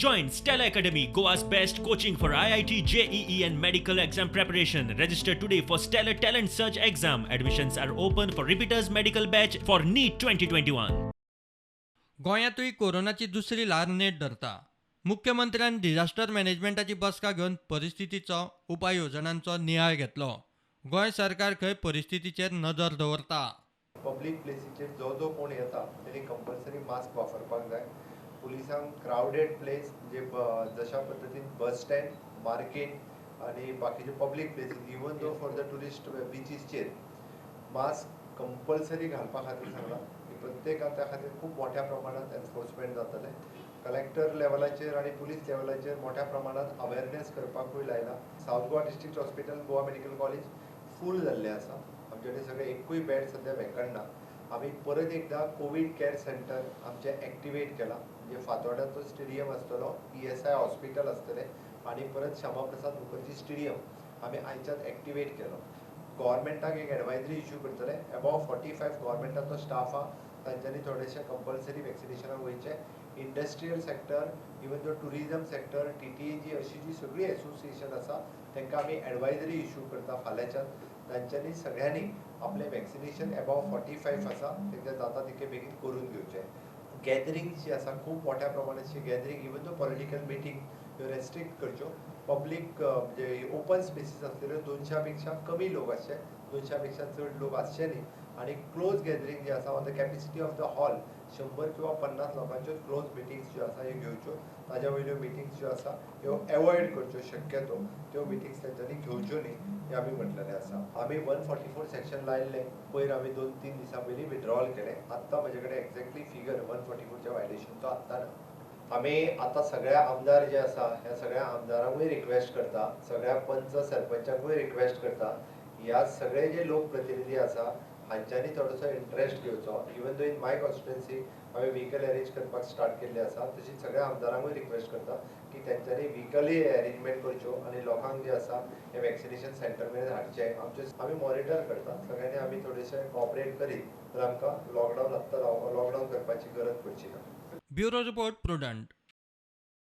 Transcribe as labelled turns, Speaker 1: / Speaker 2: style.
Speaker 1: Join Stellar Academy, Goa's best coaching for IIT, JEE, and medical exam preparation. Register today for Stellar Talent Search exam. Admissions are open for repeaters medical batch for NEET 2021.
Speaker 2: गोंयांतूय कोरोनाची दुसरी ल्हार नेट धरता. मुख्यमंत्र्यान disaster मॅनेजमेंटाची बसका घेवन परिस्थितीचो, उपाय येवजणांचो नियाळ घेतलो. गोंय सरकार खंय परिस्थितीचेर नदर दवरता.
Speaker 3: पब्लीक प्लेसीचेर जो जो कोण येता तेणी कंपल्सरी मास्क वापरपाक जाय. पुलिसांक क्रावडेड प्लेस म्हणजे जशा पद्दतीन बस स्टँड, मार्केट आनी बाकीचे public places, even though for the tourist बिचीसचेर mask compulsory घालपा खातीर सांगलां. प्रत्येकान त्या खातीर खूब मोठ्या प्रमाणात एनफोर्समेंट जातलें. कलेक्टर लेवलाचेर आनी पुलीस लेवलाचेर मोठ्या प्रमाणात अवेरनेस करपाकूय लायला. South Goa District Hospital, Goa Medical College full जाल्लें आसा. आमचे कडेन सगळे एकूय बेड सद्या वेकंट ना. आमी परत एकदां कोवीड कॅर सेंटर आमचें एक्टिवेट केलां, म्हणजे फातोर्डाचो स्टेडियम आसतलो, ईएसआय हॉस्पिटल आसतलें आनी परत श्यामा प्रसाद मुखर्जी स्टेडियम आमी आयच्यान एक्टिवेट केलो. गव्हर्मेंटाक एक एडवायजरी इश्यू करतले. एबॉव 45 गव्हर्मेंटाचो स्टाफ आहा, तांच्यांनी थोडेशे कंपल्सरी वॅक्सिनेशनाक वयचें. Industrial sector, even though tourism sector, TTAG, अशी जी सगळी एसोसिएशन आसा, तांकां आमी एडवायजरी इश्यू करता फाल्यांच्यान. तांच्यांनी सगळ्यांनी आपलें वॅक्सिनेशन एबॉव 45 आसा तेंच्या जाता तितके बेगीन करून घेवचें. गॅदरिंग्स जी आसा, खूब मोठ्या प्रमाणात gathering, even though political meeting ह्यो रेस्ट्रिक्ट करच्यो. पब्लीक म्हणजे ओपन स्पेसीस आसलेल्यो 200 पेक्षा कमी लोक आसचे, 200 पेक्षा चड लोक आसचे न्ही. आनी क्लोज गॅदरींग जे आसा, on the capacity of the hall 100 किंवा 50 लोकांच्यो क्लोज मिटिंग्स ज्यो आसा ह्यो घेवच्यो. ताज्या वयल्यो मिटिंग्स ज्यो आसा ह्यो एवॉयड करच्यो. शक्यतो त्यो मिटिंग्स तेंच्यांनी घेवच्यो न्ही हें आमी म्हटलेलें आसा. आमी 144 सेक्शन लायिल्लें पयर, आमी 2-3 दिसां पयलीं विड्रॉल केलें. आत्तां म्हजे कडेन एक्झॅक्टली फिगर 144च्या वायलेशनचो आत्तां ना. आमी आतां सगळ्या आमदार जे आसा, ह्या सगळ्या आमदारांकूय रिक्वेस्ट करता, सगळ्या पंच सरपंचांकूय रिक्वेस्ट करता, ह्या सगळे जे लोकप्रतिनिधी आसा हांच्यांनी थोडोसो इंट्रस्ट घेवचो. Even though in my constituency हांवें व्हिकल अरेंज करपाक स्टार्ट केल्ले आसा, तशीच सगळ्या आमदारांकूय रिक्वेस्ट करता की तेंच्यांनी व्हिकलय अरेंजमेंट करच्यो आनी लोकांक जे आसा हे वॅक्सिनेशन सेंटर मेरेन हाडचें. आमचे आमी मॉनिटर करता. सगळ्यांनी आमी थोडेशे कॉपरेट करीत तर आमकां लॉकडावन, आत्तां लॉकडावन करपाची गरज पडची ना.
Speaker 2: Bureau report, prudent.